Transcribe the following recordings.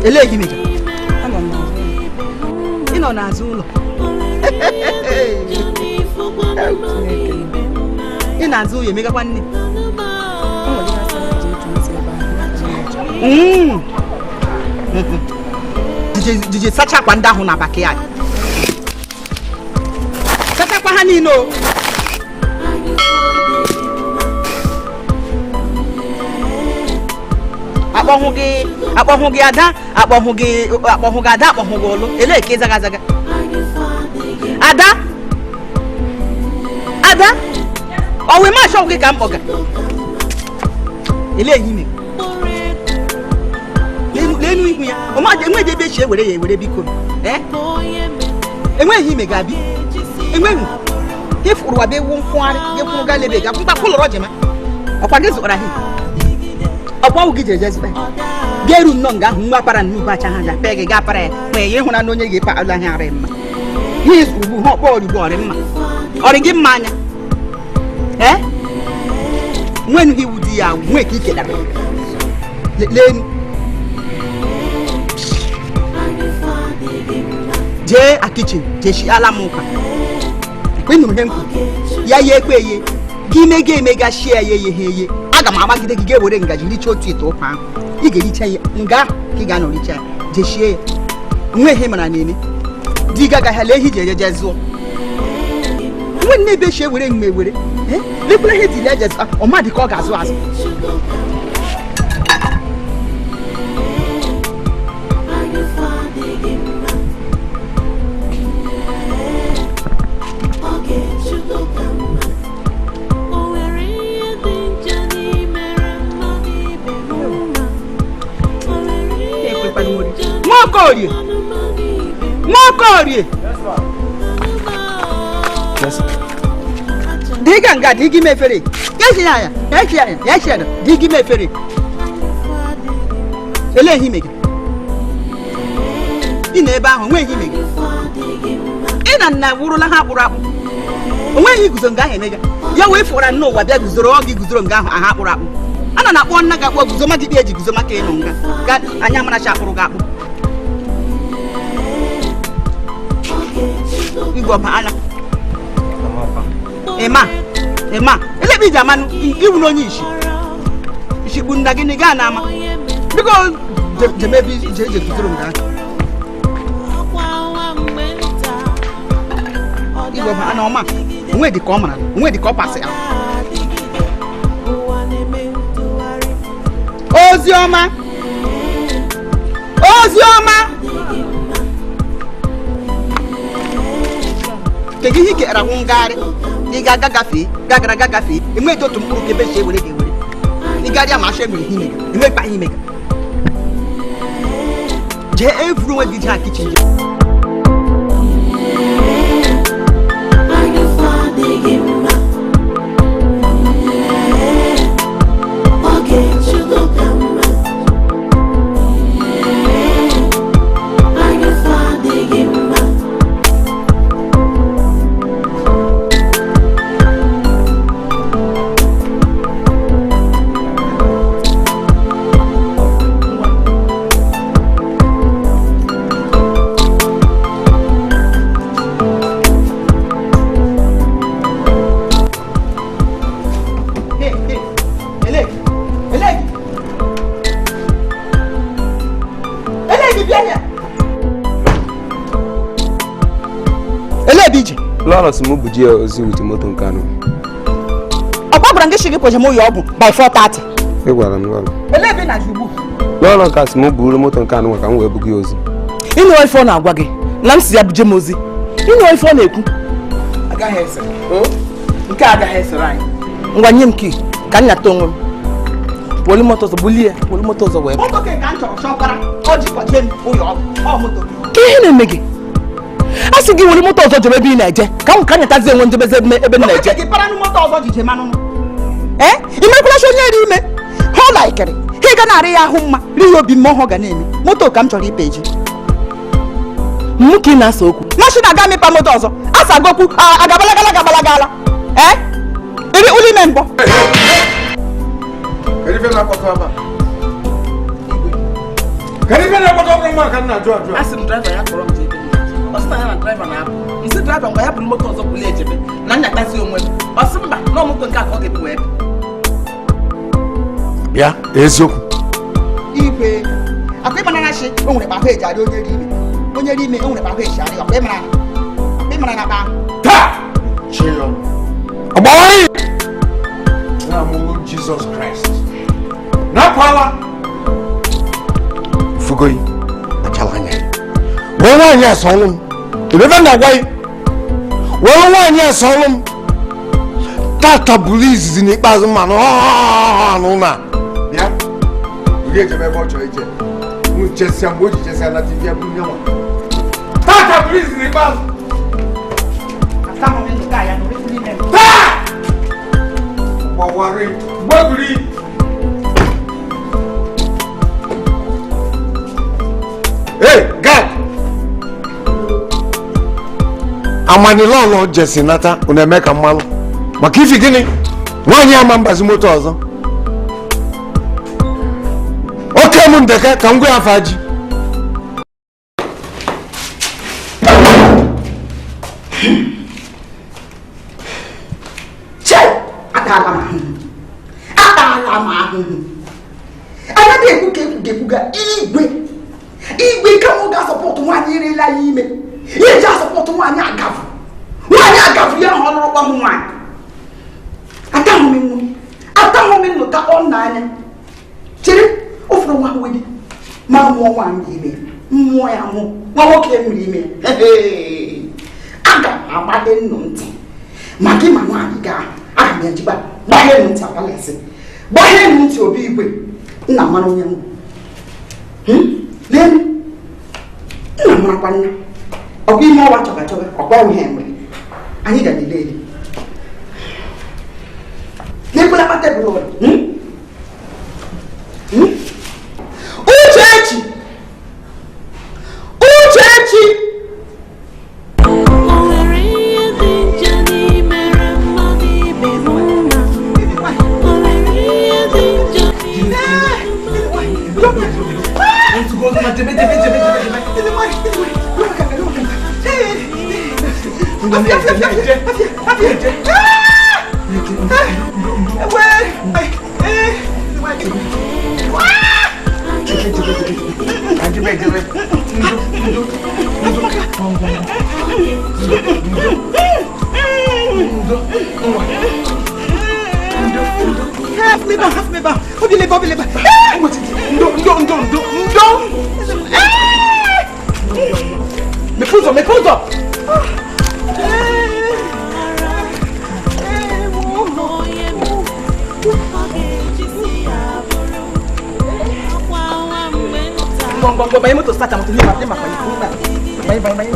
Elee gị mega? Ị nọ n'azụ ụlọ. Ị na-azụ ụlọ emegakwa nne. Jije sachakwa ndị ahụ na backyard. Sachakwa ha niile o. Akpọhụ gị ada, akpọhụ gị ada, akpọhụ gị ụlụ. Elee ka ị zaga azaga? Ada! Ada! Ọ wee ma achọghị gị ka m kpọga. Elee ihe ime? N'elu ihu ya, enweghị ebe echi ewere ya ewere biko. Enweghị ime ga-abịa. Enweghị. Ịfụrụ wa be ewu nkwụgharị, gị kwụrụ gaa lebe ga mkpa kwụlọrọ jema. Ọkwa gị zụtara ha. Ọkwa ọgwụ gị jere zụta. Ga-eru nnọọ nga ahụ nwa para nnukwu acha ha ga pee gị gaa para ya. Ma ya ịhụra na onye ga-epe ala ha arị mma. Ihe ugbu ha ọkpọ ọrigbo ọrị mma. Ọrị gị mma anya. Ee? Nwenụ iwu di ya nwee ka ikedara. Leenu. Jee a kichin jee shi ala m ụka. Ịnụrụ ihe m kwuru. Ya ya ekwe ye. Gị mega emega shie ya eye ha eye. Aga m amagide gị ga-ewere ngaji richa otu ite ụkwa ahụ. Ị ga-ericha ya nga ahụ ka ị ga-anọ richa ya. Jee shie ya. Nwe ihe mara na-eme. Di gị agaghị ala ehi ji eje jee zụọ. Nwe nne ebe shi ewere mgbe ewere. Lekwere ihe tiri eje zụta. Ọ ma dị ka ọ ga-azụ azụ. Nwaokorie! Nwaokorie! Dịga nga dị gị mefere. Ya ya ya dị gị mefere. Elee ihe ime gị? Ị nọ ebe ahụ onweghị ime gị. Ị na nna wụrụla ha akpụrụ akpụ. Onweghị iguzo nga ahụ emega. Ya wee fụra nna ụwa bịa guzoro ọ gị guzoro nga ahụ aha akpụrụ akpụ. A na na-akpọ nna gị akpọ guzo ma gị kpe eji guzo maka ịnọ nga. Ga anya amaracha akpụrụ gị akpụ. Igwe ọba ala. Ịma ịma elebe iji amanụ iwu na onye isi. Ishikpu nna gị na ị gaa na ama. Biko jeme ebe ije eje guzoro nga ahụ. Igwe ọba ana ọma. Onwe dị ka ọ mara, onwe dị ka ọ pasị ya. Oziọma! Oziọma! Kedu ihe ị kere ahụ ngagharị? Ị ga-aga gafee, gagara aga gafee, enweghị otu mkpụrụ ka ebe si ewere ga-ewere. Ị garịa ma achọ enwere ihe imega, enwekwa ihe imega. Jee evuru onwe gị jee kichin jee. Lọrọ sị m bujie ozi wit moto nke anọ. Ọkwa gwara m gị sị gị kweje m ụyọ ọgwụ by 4:30. Ị gwara m lọrọ. Elee ebe ị na-aga ugbu? Lọrọ ka sị m buru moto nke anọ ka m wee buga ya ozi. Ịnụ ife ọ na-agwa gị na m si ya buje m ozi. Ịnụ ife ọ na-ekwu. Agaghị ese. Nke a agaghị esere anyị. Ngwa nye m kii ka m nyata onwe m. Wolu moto ọzọ bulie, wolu moto ọzọ wee. Moto ka m chọrọ chọkwara, ọ ji kwaje m ụyọ ọgwụ, ọ moto. Ka ihe na-eme gị? A sị gị were moto ọzọ jebe ebe ị na-eje ka m ka nyatazi enwe njebezi ebe m na-eje. Gị para moto ọzọ jije manụnụ. Ee, ị mekwala onye ri ime. Ha ọ laikere. Ha ị ga na-arị ya ahụ mma, ri ya obi mma ọhụ ga na-eme. Moto ka m chọrọ ipe eji. Mụ ka ị na-asa okwu. Masị na-aga mịpa moto ọzọ. Asa gokwu agabalagala gabalagala. Ee? Iri ụlọ ime mbọ. Kedu ife na-akpọtụ ebe a? Kedu ife na-akpọta ọbụrụ mma ka m na-ajụ ajụ? Asị m driver ya kpọrọ m jebe. Ọ sị na ya na driver na-apụ. M sị driver ngwa ya buru moto ọzọ bulie ejebe na nyatazi onwe m. Ọ sị mba na moto nke a ka ọ ga-ebu wee bịa. Eziokwu. Igwe akwa ịmara na shi o nwere ahụ eji arị onye ri ime. Onye ri ime o nwere ahụ eji arị akwa ịmara akwa ịmara na akpa ahụ. Taa! Chiyo. Ọgbawari! Na-amụrụ Jizọs Kraịst. Nakwala! Fugoyi, achala anya. Wee nwaanyị asa ọnụ m. Ebe ebe na-agwa gị. Wee nwaanyị asa ọnụ m. Tata bụrụ izizi n'ikpeazụ mma na ọnụ na. Bịa. Ị ga-ejebe ebe ọ chọrọ ije. M chesia mgbe o ji chesia na TV ya bụrụ nye nwa. Tata bụrụ izizi n'ikpeazụ. Taa! Gbawari, gbaguri. Hey, guy! Amanilọlọ jesi nata unu eme ka mmalụ maka ifi gịnị nwaanyị ama mbazi moto ọzọ oke m ndeke ka m gwa ya afa ji. Che! Ataala m ahụhụ. Ataala m ahụhụ. Anaghị ekwu ka ekwu ga-ekwuga igwe. Igwe ka m ga-asọpọtụ nwaanyị erela ya ime. Ihe eji asọpọtụ nwaanyị agafụ. Nwaanyị agafụ ya ahụ ọlụrụ kpọm nwaanyị. Atahụ m nnu. Atahụ m nnu ka ọ nna anya. Chere, o furu nwa nwe gị. Ma mụọ nwaanyị ime. Mmụọ ya mụọ. Nwa nwoke mụrụ ime. Aga m agbade nnụ ntị. Maka ịma nwaanyị gaa, aga m ejikwa gbahie m ntị abalịsị. Gbahie m ntị obi igwe. Nna mara onye nwụ. Lenu, nna marakwa nna. Ọkwa ime ọwa chọga chọga, ọkwa ihe mgbe. Anyị ga na-ele ele. N'ekwela tebụl ụlọ. Uchechi! Uchechi! O nwere ihe dị njọ n'imere mmadụ ibe m mma. O nwere ihe dị njọ n'imere mmadụ ibe m mma. Jebe jebe jebe jebe. Half me ba. Obi leba. Ndo ndo ndo ndo. Me puso. Ngwa banye moto start moto nye ma banye banye banye.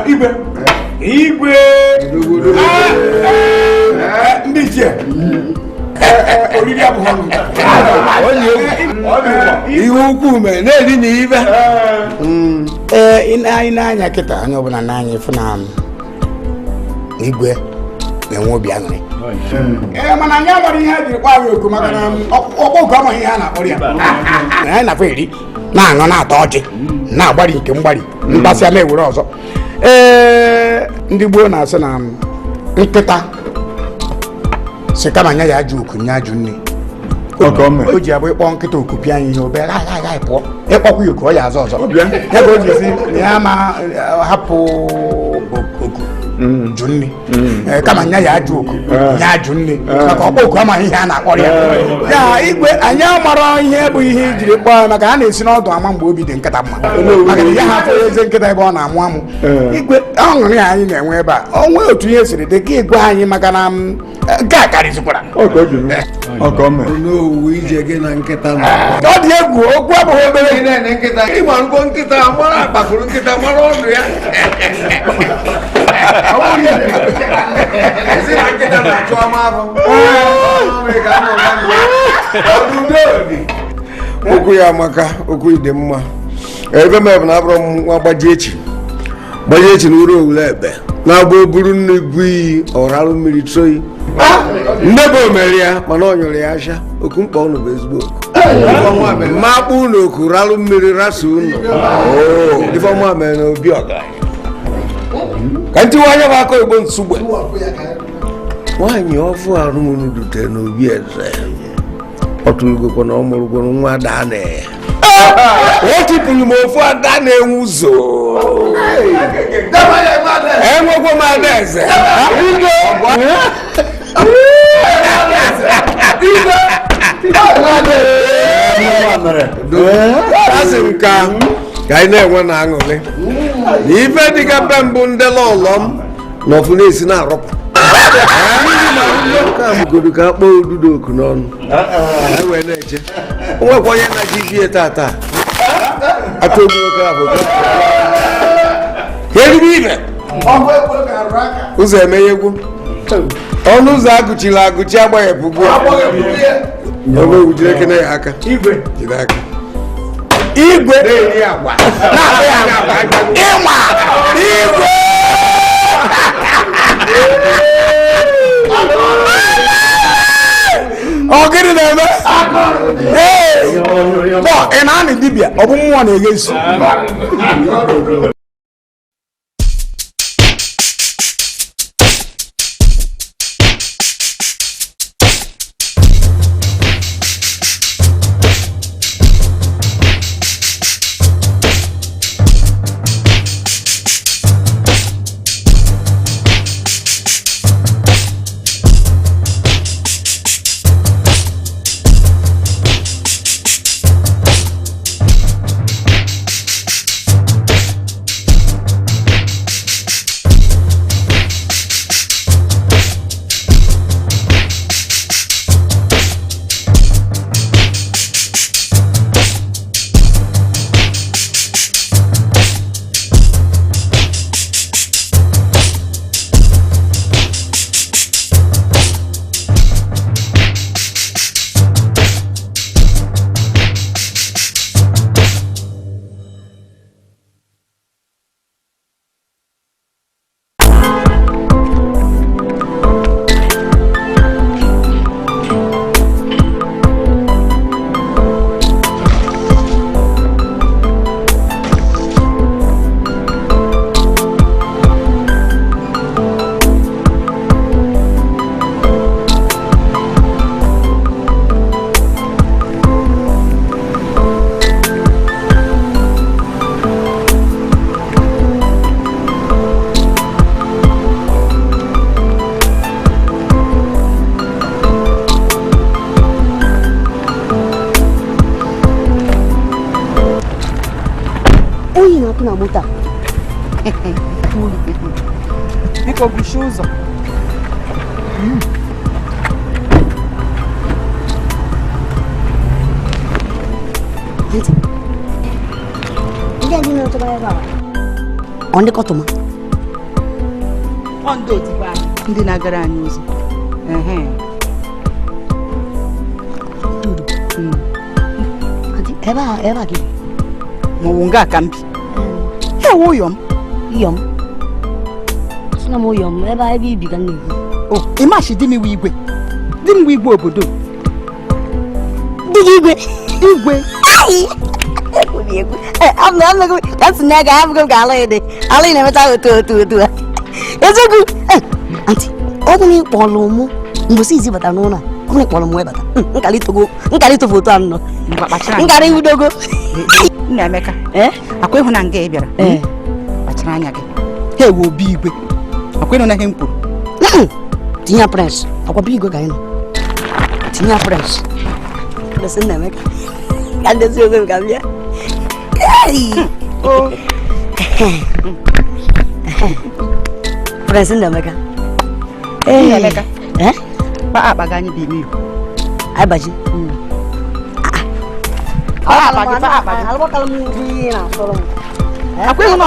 Igwe. Igwe. Ndị ichie. Oriri abụghị ọnụ. Ihe ukwu mere na-eri na ibe. Ee, anyị na-anya kịta onye ọbụla n'anya ịfụ na igwe na-enwe obi aṅụrị. Ee, mana anyị agbara ihe a jiri kpọọ anyị oku maka na ọkpọ oku amaghị ihe a na-akpọrọ ya. Anyị na-afọ eri na-aṅụ na-ata ọjị na-agbari nke mgbari mgbasịa ma ewere ọzọ. Ee, ndị gboo na-asị na nkịta si kama anya ya ajụ oku nye ajụ nne. O ji abụ ịkpọ nkịta oku pịa anyị ihe obere agha pụọ ịkpọkwa ya oku ọ ya azọ ọzọ. Ya ka o ji si na ya ma hapụ oku jụ nne kama nya ya ajụ oku nye ajụ nne maka ọkpọ oku amaghị ihe a na-akpọrọ ya. Ya igwe anyị amara ihe bụ ihe ijiri kpọọ ya maka a na-esi n'ọdụ ama mgbe obi dị nkịta mma maka na ya hapụ eze nkịta ebe ọ na-amụ amụ. Igwe ọṅụrị anyị na-enwe ebe a o nwee otu ihe siri dị ka igwe anyị maka na nke a karịzikwara. Onowu ije gị na nkịta ọ dị egwu okwu abụghị obere. Ịgba nkọ nkịta mara akpakụrụ nkịta mara ọnụ ya. Ezi na nkịta na-achụ ama afọ. Okwu ya amaka, okwu dị mma. Ebe m bụ na abụrụ m nwa gbaji echi. Gbaji echi na uru owule ebe. Na-agba oburu nnu bụ iyi ọralụ mmiri troyi. Nne bụ omere ya mana ọ nyụrụ ya asha. Oku mkpa unu bụ ezigbo oku. Mmakpụ unu oku ralụ mmiri rasa unu. Ifeọma mere na obi ọgaranya. Ka ntiwa anya bụ aka igbo nsugbe. Nwaanyị ọfụ arụ unu dutere n'obi eze. Ọ tụrụgokwa na ọ mụrụgoro nwa ada na ya. O tipụrụ m ofu ada na-enwe ụzọ. Enwekwa m ada eze. Asị m ka anyị na-enwe na aṅụrị. Na ife dịka be mbụ ndị lọlọ m na ọfụ na-esi na-arọpụ. Ka ka akpọọ ududo oku n'ọnụ. Anyị wee na-eche. O nwekwa onye na-aji ibie tata. Atụ ogbu nwoke ahụ. Ka eriri ibe. Ụzọ emeghegwu. Ọnụ ụzọ agụchiri agụchi agbaghepụgbu. Ọgụ egwu jide kene ya aka. Jide aka. Igwe. Na-eri agwa. Na-akpụ ya agwa. Ịnwa. Igwe. Ọ gịnị na-eme? Ee! Ị na-anị dibịa, ọ bụ mmụọ na-eghe isi. Na moto a. Biko guchie ụzọ. Ndị a niile nọtụbara ebe a. Ọ ndị kọtụma. Ọ ndị odibo anyị ndị na-agara anyị ozi. Ebe a ebe a gị. Ma ọ bụ nga ka m bi. Ewo uyom. Uyom. Sina m uyom ebe ebe ibi ka m na-ekwu. O, ịmachi di m iwe igwe. Di m igwe obodo. Di gị igwe. Igwe. Egwu. Ka nsị na ga abụghị m ka ala dị. Ala ị na-emeta otu otu otu. Eziokwu. Aunty, ọ bụ na ị kpọrọ mụ mgbe izi bata n'ụlọ a, ọ bụ na ị kpọrọ mụ ịbata. Nkarị itogo foto a nọ. Nkarị iwudogo. Nnaemeka. Akwa ịhụ na nga ị bịara. Kpachara anya gị. Ha ewe obi igwe. Akwa ịnụ na ihe m kwuru. Tinye press. Akwa bụ igwe ka anyị nọ. Tinye press. Press Nnaemeka. Ka ndezi onwe m ka m bịa. Press Nnaemeka. Nnaemeka. Kpa akpa gị anyị bụ ime igwe. Anyị baji. Akwa ịhụ na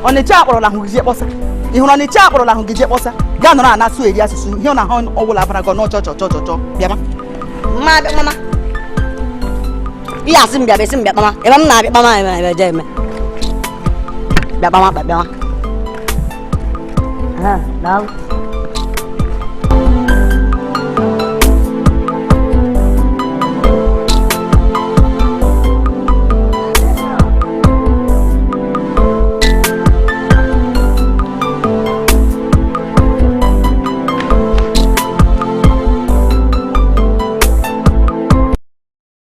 Ọnịcha akpọrọla ahụ gị jee kpọsa. Ị hụrụ Ọnịcha akpọrọla ahụ gị jee kpọsa. Gaa nọrọ ana asụ eri asụsụ ihe ọ na-ahụ ọbụla bara gị n'ọchọ chọ chọ chọ chọ bịama. Mma abịa mama. Ihe asị m bịa bịa sị m bịa kpama. Ebe m na-abịa kpama eme ebe je eme. Bịa kpama bịa kpama. Ah, daalụ.